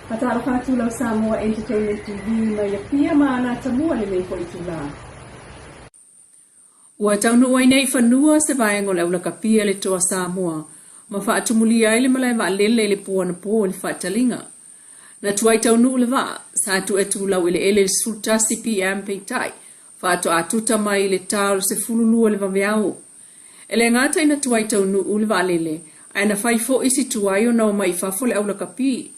Faatalofa atu lau Samoa Entertainment TV mai Apia ma ana atamua lenei foi itula. Ua taunuu ai nei i fanua se vaega o le aulakapia i le Toa Samoa ma faatumulia ai le malae vaalele i le po anapo i le faataliga. Na tuai taunuu le vaa, sa tu'e tulau eleele i le 11 PM peitai, faatoa tuta mai i le ta o le 12 i le vaveao. E le gata ina tuai taunuu le vaalele, ae na fai foi si tuai ona omai i fafo le aulakapi.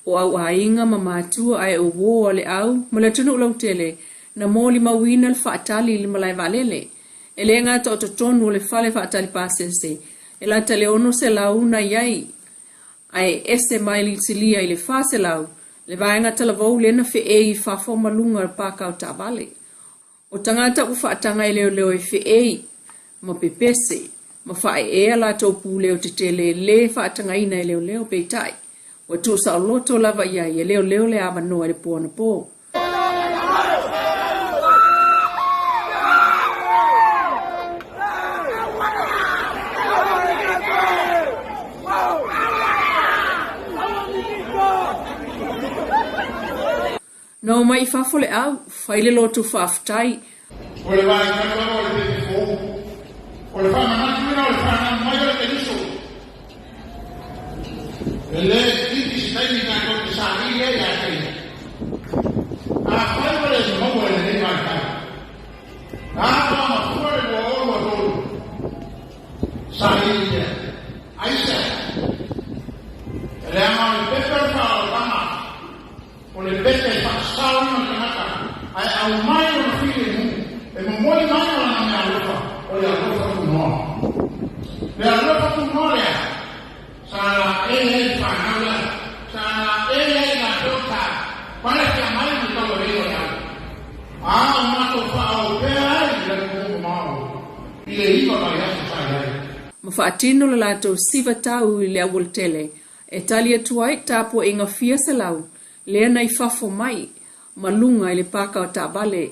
O au aiga ma matua ae o uo a le au ma le atunuu lautele na molimauina le faatali i le malae vaalele. E le gata o totonu o le fale faatali pasese e lata i le 600 na i ai, ae ese mai le silia i le 400 le vaega talavou lea na feei i fafo ma luga o le paka o taavale. O tagata ua faataga e leoleo e feei ma pepese ma faaeea latou puleo tetele lē faatagaina e leoleo, peitai, ua tuusaoloto lava i ai e leoleo le avanoa i le po anapo. Na omai i fafo le au, fai le lotu faafetai. O le vaitau lava o le pepe fou, o le faamanatuina o le fanau mai o le Keriso. E le itiiti se taimi tatou te saili ai ia te ia. Afai ua le maua i lenei vaitau, a mafua le 2023, saili pea. Aisea? E leaga o le pepe o le faaolataga O le pepe e faasaoina le tagata ae aumai lona filemu, e momoli mai ma lana meaalofa, o le alofa tunoa. Le alofa tunoa lea sa laei ai le fanau lea, sa laei ai latou sa pale feagai ma le tauavei o le au. A o matou faaoo pea ai i le atunuu mamao i le iva vaiaso sa i ai. Ma faatino le latou siva tau i le aualatele E tali atu ai tapuaiga fia selau lea na i fafo mai ma luga i le paka o taavale.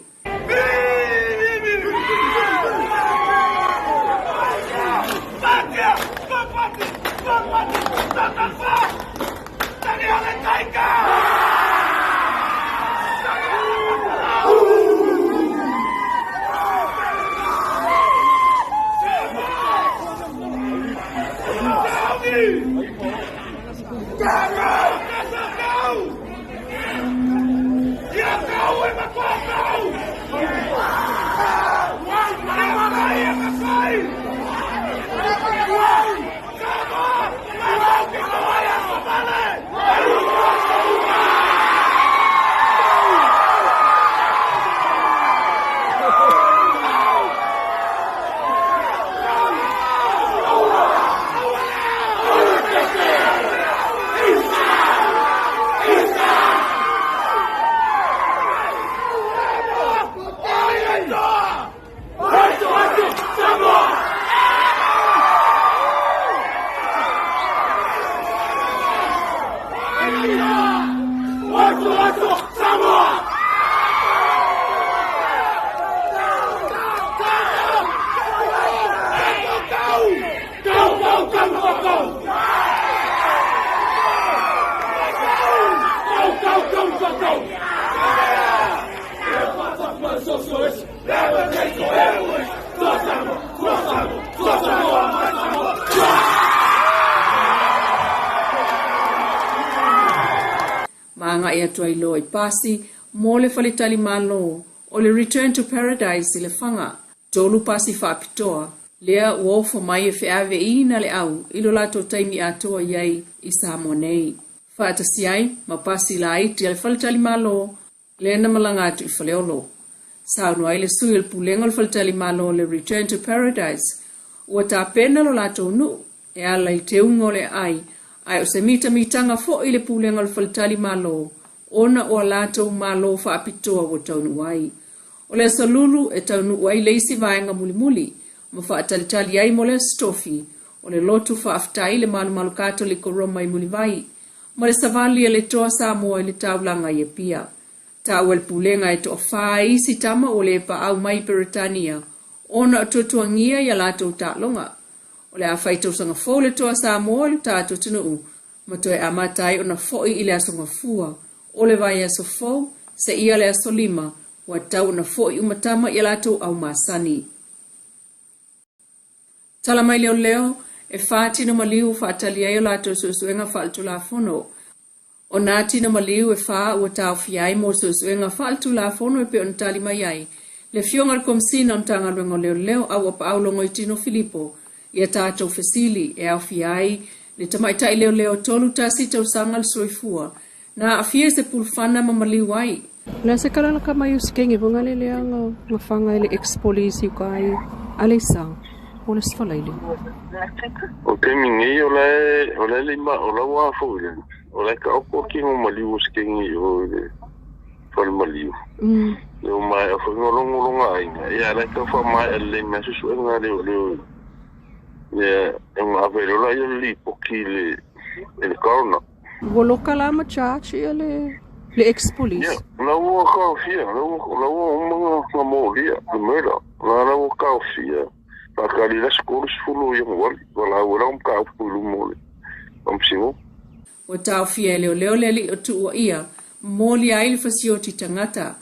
Ma agai atu ai loa i pasi mo le faletalimalo o le Return to Paradise i Lefaga. Tolu pasi faapitoa lea ua ofo mai e feaveaiina le au i lo latou taimi atoa i ai i Samoa nei. Faatasi ai ma pasi laiti a le faletalimalo lea na malaga atu i Faleolo. Saunoa ai le sui o le Pulega o le Faletalimalo o le Return to Paradise, ua tapena lo latou nuu e ala i teuga o le aai, ae o se mitamitaga foi i le Pulega o le Faletalimalo ona o a latou malo faapitoa ua taunuu ai. O le Aso Lulu e taunuu ai le isi vaega mulimuli ma faatalitali ai mo le Aso Tofi o le lotu faafetai i le Malumalu Katoliko Roma i Mulivai ma le savali a le Toa Samoa i le taulaga i Apia. Taua le Pulega e toafa ai isi tama ua le paau mai i Peretania ona o tuatuagia i a latou taaloga. O le a fai tausaga fou le Toa Samoa i lo tatou atunuu ma toe amata ai ona fo'i i le Aso Gafua o le vaiaso fou seia le Aso Lima ua tatau ona fo'i uma tama i a latou au masani. Tala mai leoleo, e fā tino maliu ua faatali ai o latou suesuega faaletulafono. O nā tino maliu e fā ua taofia ai mo suesuega faaletulafono e pei ona tali mai ai le Afioga i le Komesina o le Matagaluega o Leoleo Auapaau Logoitino Filipo i a tatou fesili e aofia ai le tamaitai leoleo 31 tausaga le soifua na aafia i se pulufana ma maliu ai. La se kala la kama yo sikenge vonga le lea nga nga fanga ele ex police yu kai Alisa o le sfalaile. O taimi nei o la e o la e lima o la ua foi le o la e ka oko ki ngo maliu o skengi o le fale maliu. Le o mai o foi ngo longa aiga ia la ka fa mai le me susuenga le o le ia e nga ave lo la ia li poki le le corona. Ua loka la ma charge ia le le ex police. Ia, la ua kaofia, la ua la ua uma nga nga molia, le murder. La la ua kaofia. Faakali la sekolo sefulu o Ianuari, ua la ua la mataupu i luma o le Faamasinoga. Ua taofia e leoleo le alii o Tuuaia, molia ai le fasioti tagata.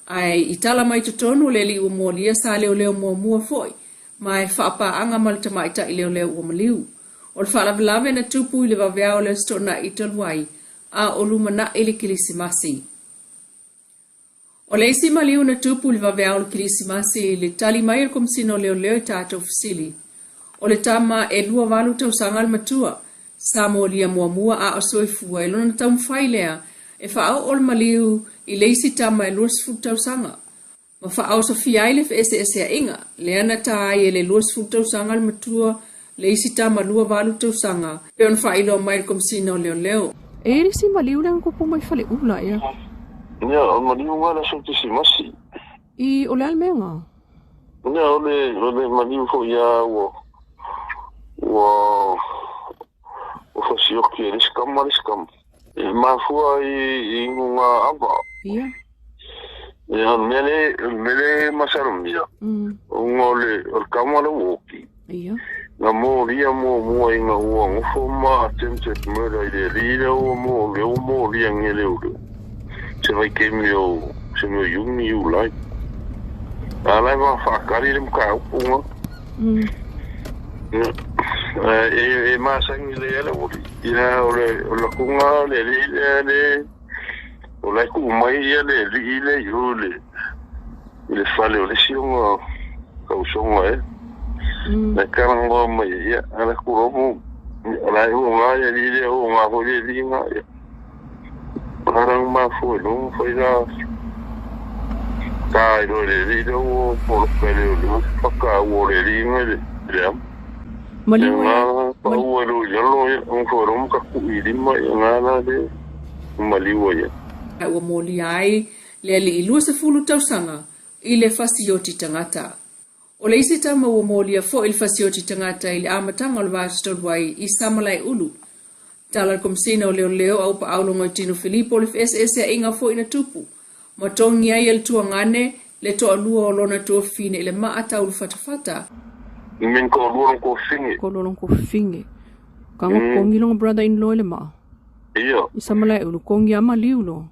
Ae i tala mai totonu o le alii ua molia sa leoleo muamua foi, ma e faapaaga ma le tamaitai leoleo ua maliu. O le faalavelave na tupu i le vaveao o le Aso Toonai talu ai, a o lumanai le Kilisimasi. O le isi maliu na tupu i le vaveao o le Kilisimasi i le tali mai a le Komesina o Leoleo i tatou fesili. O le tama e 28 tausaga le matua, sa molia muamua a o soifua i lona taumafai lea e faaoo le maliu i le isi tama e 20 tausaga. Ma faaosofia ai le feeseeseaiga, lea na ta ai e le 20 tausaga le matua le isi tama 28 tausaga, pei ona faailoa mai e le Komesina o Leoleo. E i ai le isi maliu lea na tupu mai faleula ea. Ia, o le maliu nga le aso Kerisimasi. I, o le a le mea nga? Ia, o le, o le maliu foi ia ua, ua, ua fasioki e le isi tama le isi tama. E mafua i inuga ava. Ia. Ia, o le mea le, o le mea le masalomia, ona o le, o le tama le ua oti. Ia. Na molia muamua ina ua nofo ma attempted murder i le alii lea ua mo, lea ua molia nei leoleo. Se vaitaimi o, se mea o Iuni, Iulai. A la e faakali le mataupu na. Ia, e masani lea le uli. Ia, o le, o le lakuga le alii lea le, o la e tuu mai ia le alii lea i o i le, i le fale o le isi ona tausoga ea. Na e talanoa mai ai, ia, a la ku lomo, o la e uga le alii lea, uga foi le alii na, ia. Ala mafua i luga foi la ta i loa i le alii lea ua poloka i le leoleo fakaua o le alii na i le le amo. Maliu Ia na paua i loa i lalo ia ona foi loa ma tapu'i i lima ia na la le maliu ai. Ae ua molia ai le alii 20 tausaga i le fasioti tagata. O le isi tama ua molia foi le fasioti tagata i le amataga o le vaiaso talu ai i Samalaeulu. Tala le Komesina o Leoleo Auapaau Logoitino Filipo o le feeseeseaiga foi na tupu ma togi ai e le tuagane le toalua o lona tuafafine i le maa taulu fatafata. Min toalua lona tuafafine. Toalua lona tuafafine. Ka ngo kongi longa brother in law i le maa. Ia. I Samalaeulu kongi a maliu lo.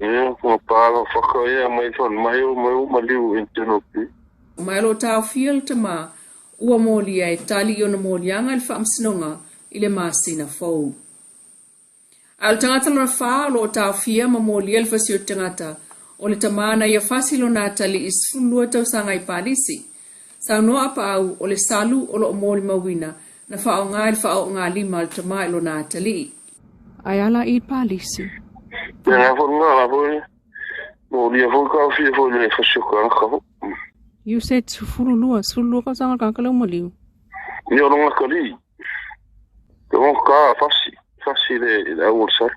Ia, kua pāna whaka ia mai whan mai o mai o maliu internal pi. Ma e lo o taofia le tama ua molia e tali i ona moliaga i le faamasinoga i le masina fou. A o le tagata lona fa o lo o taofia ma molia le fasioti tagata, o le tama na ia fasi lona atalii 12 tausaga i Palisi. Saunoa a Paau, o le salu o lo o molimauina na faaaoga i le faaoogalima a le tama i lona atalii. Ae a la i Palisi? Ia nga foi nga la foi molia foi taofia foi le fasioka anga foi. You said 12, 12 tausaga le tagata lea ua maliu. Ia o lona atalii. Te ngo ka fasi, fasi le le au o le salu.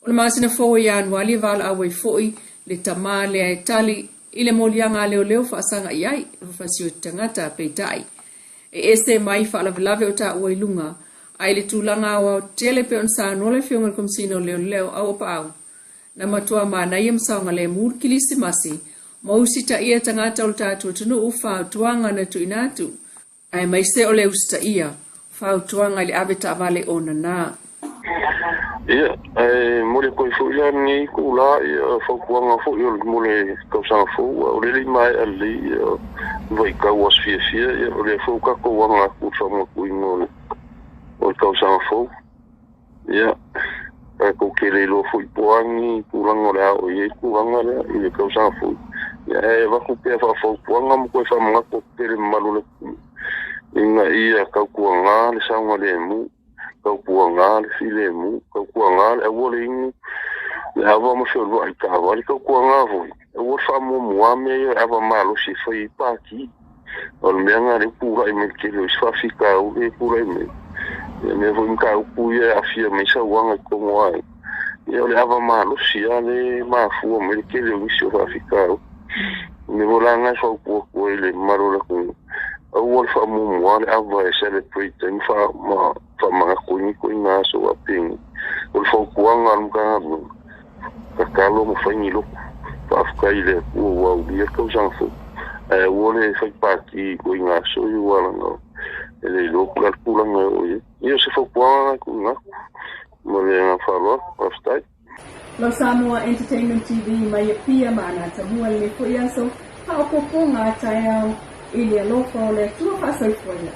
O le masina fou o Ianuali e valaau ai foi le tama lea e tali i le moliaga a leoleo faasaga i ai le fafasioti tagata, peitai, e ese mai faalavelave o taua i luga, a i le tulaga aoao tele pei ona saunoa le Afioga i le Komesina o Leoleo Auapaau, na matua manaia ma saogalemu le Kilisimasi ma usitaia tagata o le tatou atunuu fautuaga na tuuina atu aemaise o le usitaia fautuaga i le ave taavale o nana. Ia, ae momoli atu ai foi la lenei itula ia fautuaga foi o le mo le tausaga fou, a o lea e le i maea lelei ia vaitau o aso fiafia, ia o lea foi ua tatou aga atu i le faamanatuina o le o le tausaga fou. Ia, tatou te le iloa foi po o a ni tulaga o le a oo i ai le tulaga lea i le tausaga fou. Ia, ae avatu pea faafautuaga ma toe faamanatu atu pea i le mamalu o le atunuu ina ia tautuaga le saogalemu, tautuaga le filemu, tautuaga le aua le inu le ava ma feoai i taavale, tautuaga foi aua le faamuamua mea ia o le ava malosi e fai ai pati. O le mea lena lea ua tulai mai le tele o isi faafitauli e tulai mai. Ia mea foi mataupu ia e aafia mai sauaga i totonu o aiga. Ia o le ava malosi lava lea e mafua mai le tele o nisi o faafitauli. O le mea foi la lena e fautua atu ai i le mamalu o le atunuu, aua le faamuamua le ava e celebrate ai ma faamanatu ai ni ituaiga aso faapeni. O le fautuaga a le Matagaluega, tatalo ma fai ni lotu. Faafetai i le Atua ua aulia le tausaga fou. Ae aua le fai pati i ituaiga aso ia aua leaga e le iloa po o le a le tulaga e oo i ai. Ia o se fautuaga lena e tuuina atu. Ma le agaga faaaloalo. Faafetai. Lau Samoa Entertainment TV mai Apia ma Anatamua i lenei foi aso, faaopoopoga a taeao i le alofa o le Atua faasoifuaina.